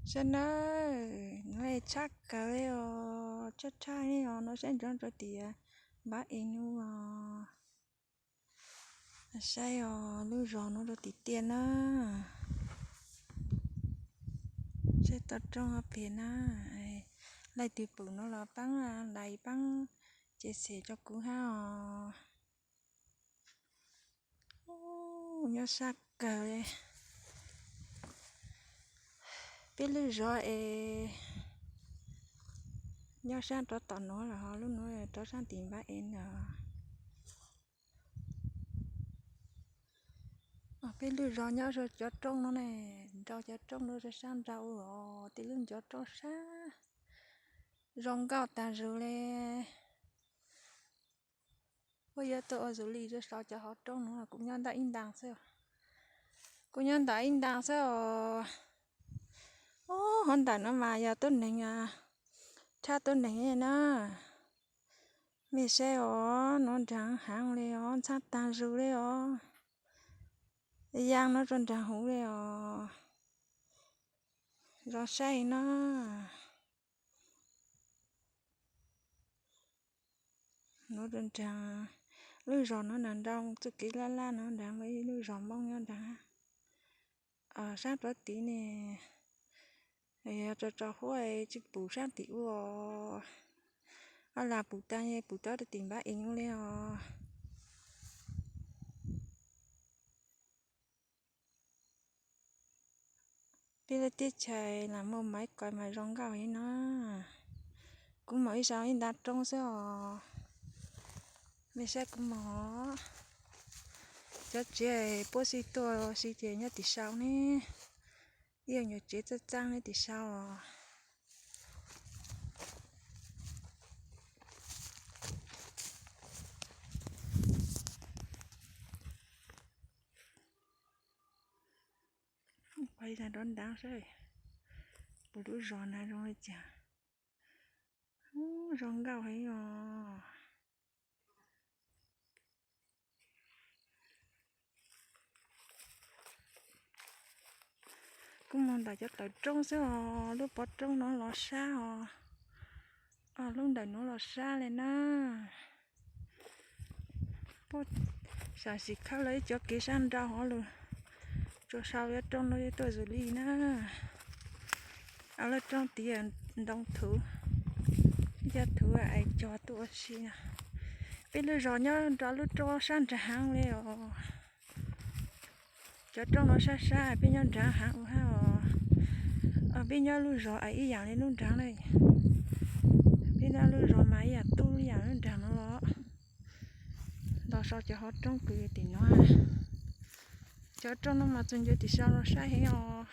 Saib nawb, no tshaj kawg li os, tshaj tshaj li os, no saib nrov rau tim npab ev no os. Saib os, lub zos no rau tim tiaj na. Saib toj roob pem na. Leej twg pom no los paab like paab share rau kuv hab os. Nyob sab kawg li. Peb lub zos es nyob sab rov tom nuav los ho lub nuav rov sab tim npab ev na. Peb lub zos nyob rau cov roob no ne, nrau cov roob no sab nrau os, tej lub ncov roob sab zoo nkauj tas zug li. Puab yuav tuaj ua zug li rau saum cov hauv roob no, kuv nyob ntawm ib ntaag xwb. Kuv nyob ntawm ib ntaag xwb os. Ub, hov ntawm no mas yog tuab neeg, tshaj tuab neeg na. Mej saib os, nuav nraag heev li os, ntxhaab taag zug li os. Yaa nuav rua nraag huv li os. Zoo saib no. Nuav rua nraag, lub zos nuav nraag nrau txuj kev laj laj nuav nraag, lub zos Moob nyob nraag. Sab rov tid ne, yog tso tso huab tsi pum sab tim ub os. Ob lag pum taag, pum tau rau tim npab ev ub li os. Peb lub teb chaws lam muaj maiv kos mas zoo nkauj heev no. Kuv moog ib sau ib nta roob xwb os. Mej saib kuv moog. Cov tsev puab sib tuaj si ces nyob tim sau ne. Ib nyuag tsev txaaj txaaj nyob tim sau os. Pais rov nraav saib puas lub zos na zoo li cas. Zoo nkauj heev os. Kuv moog ntawm cov tawm roob xwb os, lub pov roob nuav los sab os, lub ntawm nuav los sab li na. Puab sam sim khawb lawv ib cov kev sab nrau hov lug tsuas sau cov roob nuav tuaj zug li na. Lub roob tid ntoo thuv, cov thuv es cog tuaj ua si na. Peb lub zos nyob nrau lub roob sab nraag heev li os. Cov roob nuav sab sab, peb nyob nraag heev ua hab os. Peb nyob lub zos es ib yaam li lub nraag na. Peb nyob lub zos mas ib yaam tub ib yaam lub nraag nuav los. Nto sau cov hov roob kws tim nuav. Cov roob nuav mas txug ncuav tim sau los sab heev os.